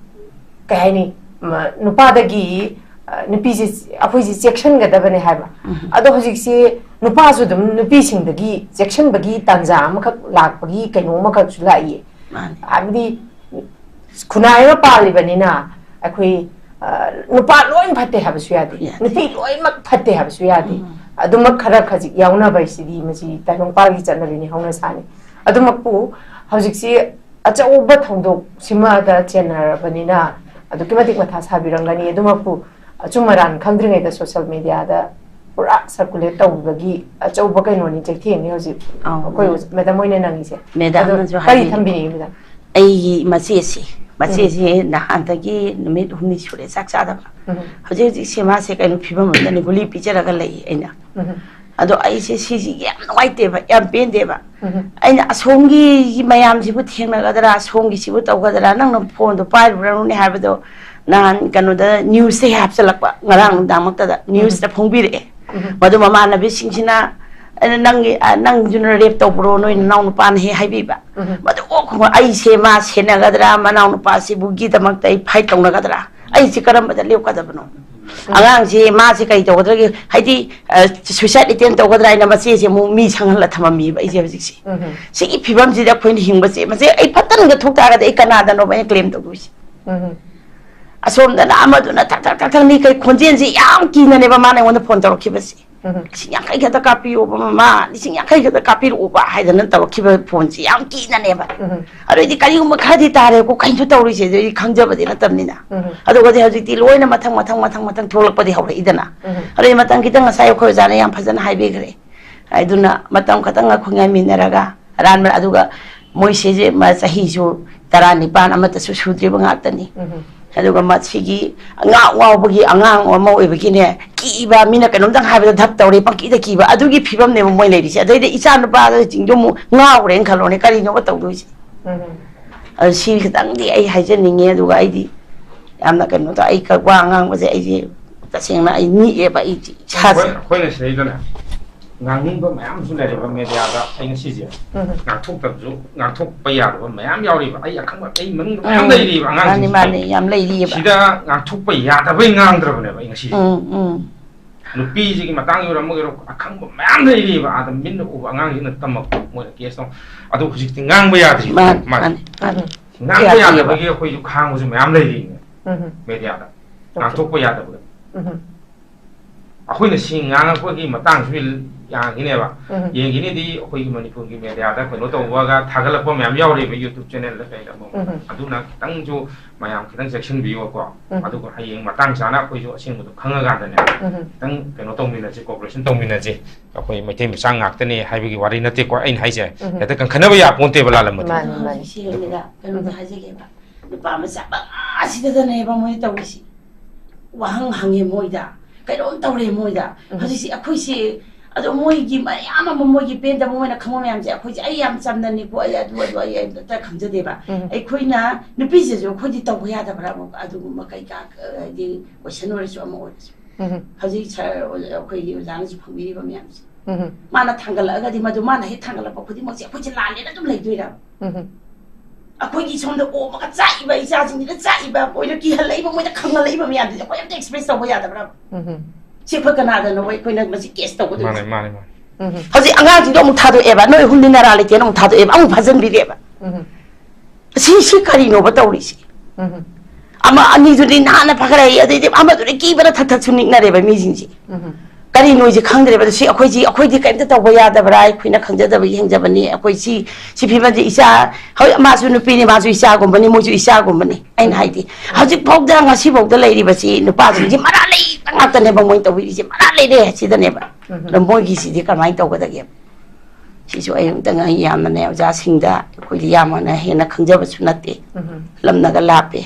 ꯀꯩ ꯍꯥꯏꯅꯤ? ꯃ-, ꯅꯨꯄꯥꯗꯒꯤ, ꯑ, ꯅꯨꯄꯤꯁꯤ, ꯑꯩꯈꯣꯏꯁꯤ ꯆꯦꯛꯁꯤꯟꯒꯗꯕꯅꯦ ꯍꯥꯏꯕ꯫ ꯑꯗꯣ ꯍꯧꯖꯤꯛꯁꯤ ꯅꯨꯄꯥꯁꯨ ꯑꯗꯨꯝ ꯅꯨꯄꯤꯁꯤꯡꯗꯒꯤ ꯆꯦꯛꯁꯤꯟꯕꯒꯤ ꯇꯥꯟꯖꯥ ꯑꯃꯈꯛ ꯂꯥꯛꯄꯒꯤ ꯀꯩꯅꯣ ꯑꯃꯈꯛꯁꯨ ꯂꯥꯛꯏꯌꯦ꯫ ꯃꯥꯅꯤ꯫ ꯍꯥꯏꯕꯗꯤ ꯈꯨꯟꯅꯥꯏ ꯑꯃ ꯄꯥꯜꯂꯤꯕꯅꯤꯅ ꯑꯩꯈꯣꯏ, ꯑ, ꯅꯨꯄꯥ ꯂꯣꯏ ꯐꯠꯇꯦ ꯍꯥꯏꯕꯁꯨ ꯌꯥꯗꯦ, ꯌꯥꯗꯦ꯫ ꯅꯨꯄꯤ ꯂꯣꯏꯅꯃꯛ ꯐꯠꯇꯦ ꯍꯥꯏꯕꯁꯨ ꯌꯥꯗꯦ꯫ ꯎꯝ꯫ ꯑꯗꯨꯃꯛ ꯈꯔ ꯈꯖꯤꯛ ꯌꯥꯎꯅꯕ ꯍꯥꯏꯁꯤꯗꯤ ꯃꯁꯤ ꯇꯥꯏꯕꯪꯄꯥꯜꯒꯤ ꯆꯠꯅꯕꯤꯅꯤ, ꯍꯧꯅꯁꯥꯅꯤ꯫ ꯑꯗꯨꯃꯛꯄꯨ ꯍꯧꯖꯤꯛꯁꯤ ꯑꯆꯧꯕ ꯊꯧꯗꯣꯛꯁꯤꯃꯗ ꯆꯦꯟꯅꯔꯕꯅꯤꯅ ꯑꯗꯨꯛꯀꯤ ꯃꯇꯤꯛ ꯃꯊꯥ ꯁꯥꯕꯤꯔꯝꯒꯅꯤ꯫ ꯑꯗꯨꯃꯛꯄꯨ ꯑꯆꯨꯝ ꯑꯔꯥꯟ ꯈꯪꯗ꯭ꯔꯤꯉꯩꯗ ꯁꯣꯁꯦꯜ ꯃꯦꯗꯤꯌꯥꯗ ꯄꯨꯔꯥ ꯁꯔꯀꯨꯂꯦꯠ ꯇꯧꯕꯒꯤ ꯑꯆꯧꯕ ꯀꯩꯅꯣꯅꯤ, ꯆꯩꯊꯦꯡꯅꯤ ꯍꯧꯖꯤꯛ ꯑꯧ꯫ ꯑꯩꯈꯣꯏ ꯃꯦꯗꯥꯝ ꯍꯣꯏꯅ ꯅꯪꯉꯤꯁꯦ꯫ ꯑꯗꯣ ꯃꯦꯗꯥꯝꯅꯁꯨ ꯀꯔꯤ ꯍꯥꯏꯕꯤꯔꯦ꯫ ꯊꯝꯕꯤꯅꯤꯡꯉꯤ ꯃꯦꯗꯥꯝ? ꯑꯩꯒꯤ ꯃꯆꯦꯁꯦ, ꯃꯆꯦꯁꯦ ꯅꯍꯥꯟꯗꯒꯤ ꯅꯨꯃꯤꯠ ꯍꯨꯝꯅꯤ ꯁꯨꯔꯦ ꯆꯥꯛ ꯆꯥꯗꯕ꯫ ꯎꯝ꯫ ꯍꯧꯖꯤꯛ ꯍꯧꯖꯤꯛꯁꯦ ꯃꯥꯁꯦ ꯀꯩꯅꯣ ꯐꯤꯕꯝ ꯑꯃꯗꯅꯤ ꯒꯨꯂꯤ ꯄꯤꯖꯔꯒ ꯂꯩ ꯑꯩꯅ꯫ ꯎꯝ꯫ ꯑꯗꯣ ꯑꯩꯁꯦ ꯁꯤꯁꯤ ꯌꯥꯝ ꯅꯨꯡꯉꯥꯏꯇꯦꯕ, ꯌꯥꯝ ꯄꯦꯟꯗꯦꯕ꯫ ꯎꯝ꯫ ꯑꯩꯅ ꯑꯁꯣꯝꯒꯤ ꯃꯌꯥꯝꯁꯤꯕꯨ ꯊꯦꯡꯅꯒꯗ꯭ꯔꯥ, ꯑꯁꯣꯝꯒꯤꯁꯤꯕꯨ ꯇꯧꯒꯗ꯭ꯔꯥ, ꯅꯪꯅ ꯐꯣꯟꯗꯣ ꯄꯥꯏꯔꯨꯔꯅꯨꯅꯦ ꯍꯥꯏꯕꯗꯣ ꯅꯍꯥꯟ ꯀꯩꯅꯣꯗ ꯅ꯭ꯌꯨꯁꯇ ꯍꯥꯞꯆꯜꯂꯛꯄ, ꯉꯔꯥꯡ ꯎꯝ꯫ ꯅꯨꯡꯗꯥꯡꯃꯛꯇꯗ ꯎꯝ꯫ ꯅ꯭ꯌꯨꯁꯇ ꯐꯣꯡꯕꯤꯔꯛꯑꯦ꯫ ꯎꯝ꯫ ꯃꯗꯨ ꯃꯃꯥꯟꯅꯕꯤꯁꯤꯡꯁꯤꯅ, "ꯑꯩꯅ ꯅꯪꯒꯤ, ꯑ, ꯅꯪꯁꯨꯅ ꯔꯦꯞ ꯇꯧꯕ꯭ꯔꯣ, ꯅꯣꯏ ꯅꯅꯥꯎ ꯅꯨꯄꯥꯅ ꯍꯦꯛ ꯍꯥꯏꯕꯤꯕ?" ꯎꯝ꯫ ꯃꯗꯨ ꯑꯣ, ꯑꯩꯁꯦ ꯃꯥ ꯁꯦꯟꯅꯒꯗ꯭ꯔꯥ, ꯃꯅꯥꯎꯅꯨꯄꯥꯁꯤꯕꯨ ꯒꯤꯗꯃꯛꯇ ꯑꯩ ꯐꯥꯏꯠ ꯇꯧꯅꯒꯗ꯭ꯔꯥ? ꯑꯩꯁꯦ ꯀꯔꯝꯕꯗ ꯂꯦꯞꯀꯗꯕꯅꯣ? ꯎꯝ꯫ ꯑꯉꯥꯡꯁꯦ ꯃꯥꯁꯦ ꯀꯩ ꯇꯧꯒꯗ꯭ꯔꯒꯦ? ꯍꯥꯏꯗꯤ, ꯑ, ꯁꯨꯏꯁꯥꯏꯠ ꯑꯦꯇꯦꯝ ꯇꯧꯒꯗ꯭ꯔꯥ ꯍꯥꯏꯅ ꯃꯆꯦꯁꯦ ꯑꯃꯨꯛ ꯃꯤ ꯁꯪꯍꯜꯂ ꯊꯝꯃꯝꯃꯤꯕ ꯑꯩꯁꯦ ꯍꯧꯖꯤꯛꯁꯦ꯫ ꯎꯝ꯫ ꯁꯤꯒꯤ ꯐꯤꯕꯝꯁꯤꯗ ꯑꯩꯈꯣꯏꯅ ꯍꯤꯡꯕꯁꯦ, ꯃꯁꯦ ꯑꯩ ꯐꯠꯇꯅꯒ ꯊꯣꯛ ꯇꯥꯔꯒꯗꯤ ꯑꯩ ꯀꯅꯥꯗꯅꯣꯕ ꯑꯩꯅ ꯀ꯭ꯂꯦꯝ ꯇꯧꯗꯣꯏꯁꯦ? ꯎꯝ꯫ ꯑꯁꯣꯝꯗꯅ ꯑꯃꯗꯨꯅ ꯊꯛ ꯊꯛ ꯊꯛ ꯊꯛ ꯃꯤ ꯀꯩ ꯈꯣꯟꯖꯦꯜꯁꯦ ꯌꯥꯝ ꯀꯤꯅꯅꯦꯕ ꯃꯥꯅ ꯑꯩꯉꯣꯟꯗ ꯐꯣꯟ ꯇꯧꯔꯛꯈꯤꯕꯁꯦ꯫ ꯎꯝ꯫ "ꯂꯤꯁꯤꯡ ꯌꯥꯡꯈꯩ ꯈꯛꯇ ꯀꯥꯞꯄꯤꯌꯣꯕ ꯃꯃꯥ, ꯂꯤꯁꯤꯡ ꯌꯥꯡꯈꯩ ꯈꯛꯇ ꯀꯥꯞꯄꯤꯔꯛꯑꯣꯕ" ꯍꯥꯏꯗꯅ ꯇꯧꯔꯛꯈꯤꯕ ꯐꯣꯟꯁꯦ ꯌꯥꯝ ꯀꯤꯅꯅꯦꯕ꯫ ꯎꯝ꯫ ꯑꯗꯨꯏꯗꯤ ꯀꯔꯤꯒꯨꯝꯕ ꯈꯔꯗꯤ ꯇꯥꯔꯦꯀꯣ, ꯀꯩꯅꯣ ꯇꯧꯔꯤꯁꯦ, ꯑꯗꯨꯗꯤ ꯈꯪꯖꯕꯗꯤ ꯅꯠꯇꯕꯅꯤꯅ꯫ ꯎꯝ꯫ ꯑꯗꯨꯒꯗꯤ ꯍꯧꯖꯤꯛꯇꯤ ꯂꯣꯏꯅ ꯃꯊꯪ, ꯃꯊꯪ, ꯃꯊꯪ, ꯃꯊꯪ ꯊꯣꯛꯂꯛꯄꯗꯤ ꯍꯧꯔꯛꯏꯗꯅ꯫ ꯎꯝ꯫ ꯑꯗꯨꯏ ꯃꯇꯝ ꯈꯤꯇꯪ ꯉꯁꯥꯏ ꯑꯩꯈꯣꯏ ꯑꯣꯖꯥꯅ ꯌꯥꯝ ꯐꯖꯅ ꯍꯥꯏꯕꯤꯈ꯭ꯔꯦ꯫ ꯑꯗꯨꯅ ꯃꯇꯝ ꯈꯛꯇꯪ ꯑꯩꯈꯣꯏ ꯉꯥꯏꯃꯤꯟꯅꯔꯒ ꯑꯔꯥꯟꯕ, ꯑꯗꯨꯒ ꯃꯣꯏꯁꯤꯁꯦ ꯃ-, ꯆꯍꯤꯁꯨ ꯇꯔꯥꯅꯤꯄꯥꯟ ꯑꯃꯠꯇꯁꯨ ꯁꯨꯗ꯭ꯔꯤꯕ ꯉꯥꯛꯇꯅꯤ꯫ ꯎꯝ꯫ ꯑꯗꯨꯒ ꯃꯁꯤꯒꯤ ꯉꯥꯎ ꯉꯥꯎꯕꯒꯤ ꯑꯉꯥꯡ ꯑꯃ ꯑꯣꯏꯕꯒꯤꯅꯦ, ꯀꯤꯕ, ꯃꯤꯅ ꯀꯩꯅꯣꯝꯇꯪ ꯍꯥꯏꯕꯗ ꯙꯞ ꯇꯧꯔꯦ, ꯄꯪꯀꯤꯗ ꯀꯤꯕ, ꯑꯗꯨꯒꯤ ꯐꯤꯕꯝꯅꯦꯕ ꯃꯣꯏ ꯂꯩꯔꯤꯁꯦ꯫ ꯑꯗꯩꯗꯤ ꯏꯆꯥ ꯅꯨꯄꯥꯁꯤꯡꯗꯣ ꯑꯃꯨꯛ ꯉꯥꯎꯈ꯭ꯔꯦꯅ ꯈꯜꯂꯣꯅꯦ, ꯀꯔꯤꯅꯣꯕ ꯇꯧꯗꯣꯏꯁꯦ? ꯎꯝ꯫ ꯑꯗꯨ ꯁꯤ ꯈꯤꯇꯪꯗꯤ ꯑꯩ ꯍꯥꯏꯖꯅꯤꯡꯉꯦ, ꯑꯗꯨꯒ ꯑꯩꯗꯤ ꯌꯥꯝꯅ ꯀꯩꯅꯣ ꯇꯧ, ꯑꯩ ꯀ-, ꯋꯥ ꯉꯥꯡꯕꯁꯦ ꯑꯩꯁꯦ ꯇꯁꯦꯡꯅ ꯑꯩ ꯅꯤꯛꯑꯦꯕ ꯑꯩ ꯏꯁꯥꯁꯦ꯫ ꯑꯩꯈꯣꯏ-, ꯑꯩꯈꯣꯏꯅ ꯁꯤꯗꯩꯗꯅꯦ, ꯉꯥꯡꯅꯤꯡꯕ ꯃꯌꯥꯝꯁꯨ ꯂꯩꯔꯦꯕ ꯃꯦꯗꯤꯌꯥꯗ꯫ ꯑꯩ ꯉꯁꯤꯁꯦ ꯉꯥꯡꯊꯣꯛꯇꯕꯁꯨ, ꯉꯥꯡꯊꯣꯛꯄ ꯌꯥꯗꯕ ꯃꯌꯥꯝ ꯌꯥꯎꯔꯤꯕ꯫ ꯑꯩ ꯑꯈꯪꯕ, ꯑꯩ ꯃꯅꯨꯡꯗ ꯃꯌꯥꯝ ꯎꯝ. ꯂꯩꯔꯤꯕ ꯃꯥꯅꯤ, ꯑꯉꯥꯡꯁꯤꯡꯁꯦ꯫ ꯃꯥꯅꯤ, ꯌꯥꯝ ꯂꯩꯔꯤꯑꯕ꯫ ꯁꯤꯗ ꯉꯥꯡꯊꯣꯛꯄ ꯌꯥꯗꯕꯩ ꯉꯥꯡꯗ꯭ꯔꯕꯅꯦꯕ ꯑꯩ ꯉꯁꯤꯁꯦ꯫ ꯎꯝ, ꯎꯝ. ꯅꯨꯄꯤꯁꯤꯒꯤ ꯃꯇꯥꯡꯒꯤ ꯑꯣꯏꯔꯝꯃꯒꯦꯔꯣ, ꯑꯈꯪꯕ ꯃꯌꯥꯝ ꯂꯩꯔꯤꯕ꯫ ꯑꯥꯗ ꯃꯤꯠꯅ ꯎꯕ ꯑꯉꯥꯡꯁꯤꯡꯅ ꯇꯝꯃꯛꯄ, ꯃꯣꯏꯅ ꯀꯦꯁ ꯇꯧ꯫ ꯑꯗꯨ ꯍꯧꯖꯤꯛꯇꯤ ꯉꯥꯡꯕ ꯌꯥꯗ꯭ꯔꯤꯕ꯫ ꯃꯥꯅꯤ, ꯃꯥꯅꯤ꯫ ꯃꯥꯅꯤ, ꯃꯥꯅꯤ꯫ ꯉꯥꯡꯕ ꯌꯥꯗ꯭ꯔꯤꯕ꯫ ꯌꯥꯗꯕꯒꯤ ꯑꯩꯈꯣꯏꯁꯨ ꯈꯥꯡꯕꯁꯨ ꯃꯌꯥꯝ ꯂꯩꯔꯤꯅꯦ꯫ ꯎꯝ. ꯃꯦꯗꯤꯌꯥꯗ Okay. ꯉꯥꯡꯊꯣꯛꯄ ꯌꯥꯗꯕꯗ꯫ ꯎꯝ. ꯑꯩꯈꯣꯏꯅ ꯁꯤ ꯉꯥꯡꯉꯛꯄꯒꯤ ꯃꯇꯥꯡꯁꯨ ꯌꯥꯈꯤꯅꯦꯕ꯫ ꯎꯝ. ꯌꯦꯡꯈꯤꯅꯤꯗꯤ ꯑꯩꯈꯣꯏꯒꯤ ꯃꯅꯤꯄꯨꯔꯒꯤ ꯃꯦꯗꯤꯌꯥꯗ ꯀꯩꯅꯣ ꯇꯧꯕꯒ ꯊꯥꯒꯠꯂꯛꯄ ꯃꯌꯥꯝ ꯌꯥꯎꯔꯤꯕ YouTube channelꯗ ꯀꯩꯗ ꯑꯃ꯫ ꯎꯝ. ꯑꯗꯨꯅ ꯈꯤꯇꯪꯁꯨ ꯃꯌꯥꯝ ꯈꯤꯇꯪ ꯆꯦꯛꯁꯤꯟꯕꯤꯌꯨꯀꯣ꯫ ꯎꯝ. ꯑꯗꯨꯒ ꯍꯌꯦꯡ ꯃꯇꯥꯡ ꯆꯥꯅ ꯑꯩꯈꯣꯏꯁꯨ ꯑꯁꯦꯡꯕꯗꯣ ꯈꯪꯉꯀꯥꯟꯗꯅꯦ, ꯎꯝ. ꯈꯤꯇꯪ ꯀꯩꯅꯣ ꯇꯧꯃꯤꯟꯅꯁꯤ, cooperation ꯇꯧꯃꯤꯟꯅꯁꯤ꯫ ꯑꯩꯈꯣꯏ ꯃꯩꯇꯩ ꯃꯆꯥ ꯉꯥꯛꯇꯅꯦ ꯍꯥꯏꯕꯒꯤ ꯋꯥꯔꯤ ꯅꯠꯇꯦꯀꯣ ꯑꯩꯅ ꯍꯥꯏꯁꯦ꯫ ꯎꯝ. ꯍꯦꯛꯇ ꯀꯟꯈꯠꯅꯕ ꯌꯥꯄꯣꯟꯇꯦꯕ ꯂꯥꯜꯂꯝꯃꯗꯤ꯫ ꯃꯥꯅꯤ, ꯃꯥꯅꯤ. ꯁꯤ ꯌꯦꯡꯉꯨꯗ ꯀꯩꯅꯣꯝꯇ ꯍꯥꯏꯖꯒꯦꯕ꯫ ꯅꯨꯄꯥ ꯃꯆꯥ ꯃꯉꯥꯁꯤꯗꯗꯅꯦꯕ ꯃꯣꯏꯅ ꯇꯧꯔꯤꯁꯤ꯫ ꯋꯥꯍꯪ ꯍꯪꯉꯦ ꯃꯣꯏꯗ, ꯀꯩꯅꯣꯝ ꯇꯧꯔꯦ ꯃꯣꯏꯗ꯫ ꯎꯝ. ꯍꯧꯖꯤꯛꯁꯤ ꯑꯩꯈꯣꯏꯁꯤ, ꯑꯗꯣ ꯃꯣꯏꯒꯤ ꯃꯌꯥꯝ ꯑꯃ, ꯃꯣꯏꯒꯤ ꯄꯦꯟꯗꯕ, ꯃꯣꯏꯅ ꯈꯪꯕ ꯃꯌꯥꯝꯁꯦ ꯑꯩꯈꯣꯏꯁꯦ, ꯑꯩ ꯌꯥꯝ ꯆꯝꯅꯅꯤꯀꯣ, ꯑꯩ ꯑꯗꯨ, ꯑꯗꯨ, ꯑꯩ ꯑꯝꯇ ꯈꯪꯖꯗꯦꯕ꯫ ꯎꯝ. ꯑꯩꯈꯣꯏꯅ ꯅꯨꯄꯤꯁꯤꯁꯨ ꯑꯩꯈꯣꯏꯗꯤ ꯇꯧꯕ ꯌꯥꯗꯕ꯭ꯔꯥ ꯑꯃꯨꯛ ꯑꯗꯨꯒꯨꯝꯕ ꯀꯩꯀꯥ, ꯍꯥꯏꯗꯤ ꯀꯣꯏꯁꯟ ꯑꯣꯏꯔꯁꯨ ꯑꯃ ꯑꯣꯏꯔꯁꯨ꯫ ꯎꯝ. ꯍꯧꯖꯤꯛ ꯁꯥꯔ ꯑꯩꯈꯣꯏꯒꯤ ꯑꯣꯖꯥꯅꯁꯨ ꯐꯪꯕꯤꯔꯤꯕ ꯃꯌꯥꯝꯁꯦ꯫ ꯎꯝ. ꯃꯥꯅ ꯊꯥꯡꯒꯠꯂꯛꯑꯒꯗꯤ ꯃꯗꯨ ꯃꯥꯅ ꯍꯦꯛ ꯊꯥꯡꯒꯠꯂꯛꯄ ꯈꯨꯗꯤꯡꯃꯛꯁꯦ ꯑꯩꯈꯣꯏꯁꯦ ꯂꯥꯜꯂꯦꯅ ꯑꯗꯨꯝ ꯂꯩꯗꯣꯏꯔꯕ? ꯎꯝ. ꯑꯩꯈꯣꯏꯒꯤ ꯁꯣꯝꯗ ꯑꯣꯝꯃꯒ ꯆꯥꯛꯏꯕ ꯏꯆꯥꯁꯤꯡꯁꯤꯗ ꯆꯥꯛꯏꯕ, ꯃꯣꯏꯗ ꯀꯤꯍꯜꯂꯛꯏꯕ, ꯃꯣꯏꯗ ꯈꯪꯍꯜꯂꯛꯏꯕ ꯃꯌꯥꯝꯗꯨꯗꯤ ꯑꯩꯈꯣꯏ ꯑꯝꯇ ꯑꯦꯛꯁꯄ꯭ꯔꯦꯁ ꯇꯧꯕ ꯌꯥꯗꯕ꯭ꯔꯕ? ꯎꯝ. ꯁꯤ ꯑꯩꯈꯣꯏ ꯀꯅꯥꯗꯅꯣ ꯑꯩꯈꯣꯏꯅ ꯃꯁꯤ ꯀꯦꯁ ꯇꯧꯒꯗꯣꯏꯁꯦ? ꯃꯥꯅꯦ, ꯃꯥꯅꯦ, ꯃꯥꯅꯦ꯫ ꯎꯝ. ꯍꯧꯖꯤꯛ ꯑꯉꯥꯡꯁꯤꯡꯗꯣ ꯑꯃꯨꯛ ꯊꯥꯗꯣꯛꯑꯦꯕ, ꯅꯣꯏ ꯑꯍꯨꯝꯗꯤ ꯅꯔꯥ ꯂꯩꯇꯦꯅ ꯑꯃꯨꯛ ꯊꯥꯗꯣꯛꯑꯦꯕ, ꯑꯃꯨꯛ ꯐꯥꯖꯤꯟꯕꯤꯔꯦꯕ꯫ ꯎꯝ. ꯁꯤ ꯁꯤ ꯀꯔꯤꯅꯣꯕ ꯇꯧꯔꯤꯁꯦ? ꯎꯝ. ꯑꯃ ꯑꯅꯤꯗꯨꯗꯤ ꯅꯍꯥꯟꯅ ꯐꯒꯠꯂꯛꯏ, ꯑꯗꯩꯗꯤ ꯑꯃꯗꯨꯗꯤ ꯀꯤꯕꯅ ꯊꯛ ꯊꯛꯁꯨ ꯅꯤꯛꯅꯔꯦꯕ ꯃꯤꯁꯤꯡꯁꯦ꯫ ꯎꯝ. ꯀꯔꯤꯅꯣꯁꯦ ꯈꯪꯗ꯭ꯔꯦꯕ꯫ ꯑꯗꯣ ꯁꯤ ꯑꯩꯈꯣꯏꯁꯤ, ꯑꯩꯈꯣꯏꯗꯤ ꯀꯔꯤꯝꯇ ꯇꯧꯕ ꯌꯥꯗꯕ꯭ꯔꯥ? ꯑꯩꯈꯣꯏꯅ ꯈꯪꯖꯗꯕꯒꯤ ꯍꯦꯟꯖꯕꯅꯤ꯫ ꯑꯩꯈꯣꯏ ꯁꯤ ꯁꯤ ꯐꯤꯕꯝꯁꯦ ꯏꯆꯥ, ꯍꯣꯏ, ꯃꯥꯁꯨ ꯅꯨꯄꯤꯅꯤ, ꯃꯥꯁꯨ ꯏꯆꯥꯒꯨꯝꯕꯅꯤ, ꯃꯣꯏꯁꯨ ꯏꯆꯥꯒꯨꯝꯕꯅꯤ꯫ ꯑꯩꯅ ꯍꯥꯏꯗꯤ ꯍꯧꯖꯤꯛꯐꯥꯎꯗ, ꯉꯁꯤꯐꯥꯎꯗ ꯂꯩꯔꯤꯕꯁꯤ ꯅꯨꯄꯥꯁꯤꯡꯁꯤ ꯃꯔꯥ ꯂꯩꯕ ꯉꯥꯛꯇꯅꯦꯕ ꯃꯣꯏꯅ ꯇꯧꯕꯤꯔꯤꯁꯦ, ꯃꯔꯥ ꯂꯩꯔꯦ ꯁꯤꯗꯅꯦꯕ꯫ ꯎꯝ. ꯑꯗꯣ ꯃꯣꯏꯒꯤꯁꯤꯗꯤ ꯀꯃꯥꯏꯅ ꯇꯧꯒꯗꯒꯦ? ꯁꯤꯁꯨ ꯑꯩ ꯑꯃꯨꯛꯇꯪ, ꯑꯩ ꯌꯥꯝꯅꯅꯦ ꯑꯣꯖꯥꯁꯤꯡꯗ, ꯑꯩꯈꯣꯏꯗꯤ ꯌꯥꯝꯅ ꯍꯦꯟꯅ ꯈꯪꯖꯕꯁꯨ ꯅꯠꯇꯦ, ꯎꯝ. ꯂꯝꯅꯒ ꯂꯥꯞꯄꯦ꯫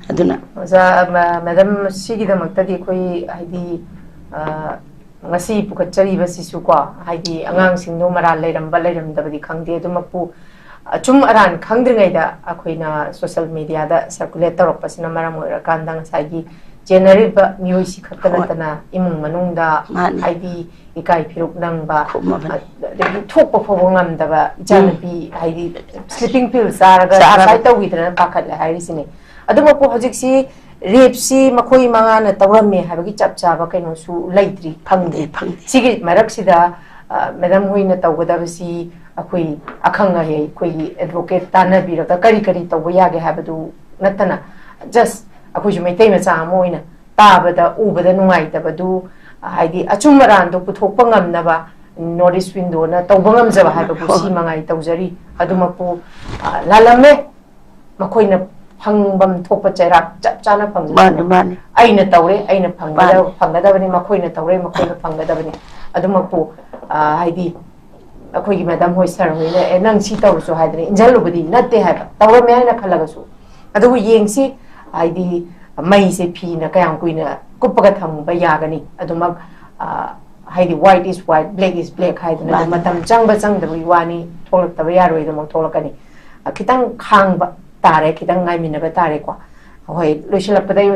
ꯑꯗꯨꯅ ꯑꯣꯖꯥ, ꯃ-, ꯃꯦꯗꯝ, ꯁꯤꯒꯤꯗꯃꯛꯇꯗꯤ ꯑꯩꯈꯣꯏ ꯍꯥꯏꯗꯤ, ꯑ, ꯉꯁꯤ ꯄꯨꯈꯠꯆꯔꯤꯕꯁꯤꯁꯨ ꯀꯣ, ꯍꯥꯏꯗꯤ ꯑꯉꯥꯡꯁꯤꯡꯗꯣ ꯃꯔꯥꯜ ꯂꯩꯔꯝꯕ ꯂꯩꯔꯝꯗꯕꯗꯤ ꯈꯪꯗꯦ, ꯑꯗꯨꯃꯛꯄꯨ ꯑꯆꯨꯝ ꯑꯔꯥꯟ ꯈꯪꯗ꯭ꯔꯤꯉꯩꯗ ꯑꯩꯈꯣꯏꯅ ꯁꯣꯁꯦꯜ ꯃꯦꯗꯤꯌꯥꯗ ꯁꯔꯀꯨꯂꯦꯠ ꯇꯧꯔꯛꯄꯁꯤꯅ ꯃꯔꯝ ꯑꯣꯏꯔꯀꯥꯟꯗ ꯉꯁꯥꯏꯒꯤ ꯆꯦꯟꯅꯔꯤꯕ ꯃꯤꯑꯣꯏꯁꯤ ꯈꯛꯇ ꯍꯣꯏ꯫ ꯅꯠꯇꯅ ꯏꯃꯨꯡ ꯃꯅꯨꯡꯗ ꯃꯥꯅꯤ꯫ ꯍꯥꯏꯗꯤ ꯏꯀꯥꯏ ꯐꯤꯔꯨꯛ ꯅꯪꯕ, ꯈꯨꯝꯃꯕꯅꯤ꯫ ꯑꯗꯒꯤ ꯊꯣꯛꯄ ꯐꯥꯎꯕ ꯉꯝꯗꯕ ꯏꯆꯥꯅꯨꯄꯤ, ꯍꯥꯏꯗꯤ sleeping pill ꯆꯥꯔꯒ ꯆꯥꯔꯒ꯫ Suicide ꯇꯧꯈꯤꯗꯅ ꯄꯥꯈꯠꯂꯦ ꯍꯥꯏꯔꯤꯁꯤꯅꯦ꯫ ꯑꯗꯨꯃꯛꯄꯨ ꯍꯧꯖꯤꯛꯁꯤ rapeꯁꯤ ꯃꯈꯣꯏ ꯃꯉꯥꯅ ꯇꯧꯔꯝꯃꯦ ꯍꯥꯏꯕꯒꯤ ꯆꯞ ꯆꯥꯕ ꯀꯩꯅꯣꯁꯨ ꯂꯩꯇ꯭ꯔꯤ, ꯐꯪꯗ꯭ꯔꯤ꯫ ꯐꯪꯗꯦ, ꯐꯪꯗꯦ꯫ ꯁꯤꯒꯤ ꯃꯔꯛꯁꯤꯗ, ꯑ, madam ꯍꯣꯏꯅ ꯇꯧꯒꯗꯕꯁꯤ ꯑꯩꯈꯣꯏ ꯑꯈꯪ ꯑꯍꯩ, ꯑꯩꯈꯣꯏꯒꯤ advocate ꯇꯥꯟꯅꯕꯤꯔꯒ ꯀꯔꯤ ꯀꯔꯤ ꯇꯧꯕ ꯌꯥꯒꯦ ꯍꯥꯏꯕꯗꯨ ꯅꯠꯇꯅ, just ꯑꯩꯈꯣꯏꯁꯨ ꯃꯩꯇꯩ ꯃꯆꯥ ꯑꯃ ꯑꯣꯏꯅ ꯇꯥꯕꯗ, ꯎꯕꯗ ꯅꯨꯡꯉꯥꯏꯇꯕꯗꯨ, ꯍꯥꯏꯗꯤ ꯑꯆꯨꯝ ꯑꯔꯥꯟꯗꯣ ꯄꯨꯊꯣꯛꯄ ꯉꯝꯅꯕ North East Windowꯅ ꯇꯧꯕ ꯉꯝꯖꯕ ꯍꯥꯏꯕꯕꯨ ꯍꯣꯏ, ꯁꯤ ꯍꯣꯏ꯫ ꯃꯉꯥꯏ ꯇꯧꯖꯔꯤ꯫ ꯑꯗꯨꯃꯛꯄꯨ, ꯑ, ꯂꯥꯜꯂꯝꯃꯦ, ꯃꯈꯣꯏꯅ ꯐꯪꯐꯝ ꯊꯣꯛꯄ ꯆꯩꯔꯥꯛ ꯆꯞ ꯆꯥꯅ ꯐꯪꯖꯁꯅꯨ꯫ ꯃꯥꯅꯤ, ꯃꯥꯅꯤ꯫ ꯑꯩꯅ ꯇꯧꯔꯦ, ꯑꯩꯅ ꯐꯪꯒꯗꯕ-, ꯃꯥꯅꯤ꯫ ꯐꯪꯒꯗꯕꯅꯤ, ꯃꯈꯣꯏꯅ ꯇꯧꯔꯦ, ꯃꯈꯣꯏꯅ ꯐꯪꯒꯗꯕꯅꯤ꯫ ꯑꯗꯨꯃꯛꯄꯨ, ꯑ, ꯍꯥꯏꯗꯤ ꯑꯩꯈꯣꯏꯒꯤ madam ꯍꯣꯏ, sir ꯍꯣꯏꯅ, "ꯑꯦ, ꯅꯪ ꯁꯤ ꯇꯧꯔꯁꯨ" ꯍꯥꯏꯗꯅ ꯏꯟꯖꯜꯂꯨꯕꯗꯤ ꯅꯠꯇꯦ ꯍꯥꯏꯕ, ꯇꯧꯔꯝꯃꯦ ꯍꯥꯏꯅ ꯈꯜꯂꯒꯁꯨ꯫ ꯑꯗꯨꯕꯨ ꯌꯦꯡꯁꯤ, ꯍꯥꯏꯗꯤ ꯃꯩꯁꯦ ꯐꯤꯅ ꯀꯌꯥꯝ ꯀꯨꯏꯅ ꯀꯨꯞꯄꯒ ꯊꯝꯕ ꯌꯥꯒꯅꯤ? ꯑꯗꯨꯃꯛ, ꯑ, ꯍꯥꯏꯗꯤ white is white, black is black ꯍꯥꯏꯗꯅ ꯃꯥꯅꯤ꯫ ꯃꯇꯝ ꯆꯪꯕ ꯆꯪꯗꯕꯒꯤ ꯋꯥꯅꯤ, ꯊꯣꯛꯂꯛꯇꯕ ꯌꯥꯔꯣꯏꯗꯃꯛ ꯊꯣꯛꯂꯛꯀꯅꯤ꯫ ꯑ, ꯈꯤꯇꯪ ꯈꯥꯡꯕ ꯇꯥꯔꯦ, ꯈꯤꯇꯪ ꯉꯥꯏꯃꯤꯟꯅꯕ ꯇꯥꯔꯦꯀꯣ꯫ ꯍꯣꯏ, ꯂꯣꯏꯁꯤꯜꯂꯛꯄꯗ ꯑꯩ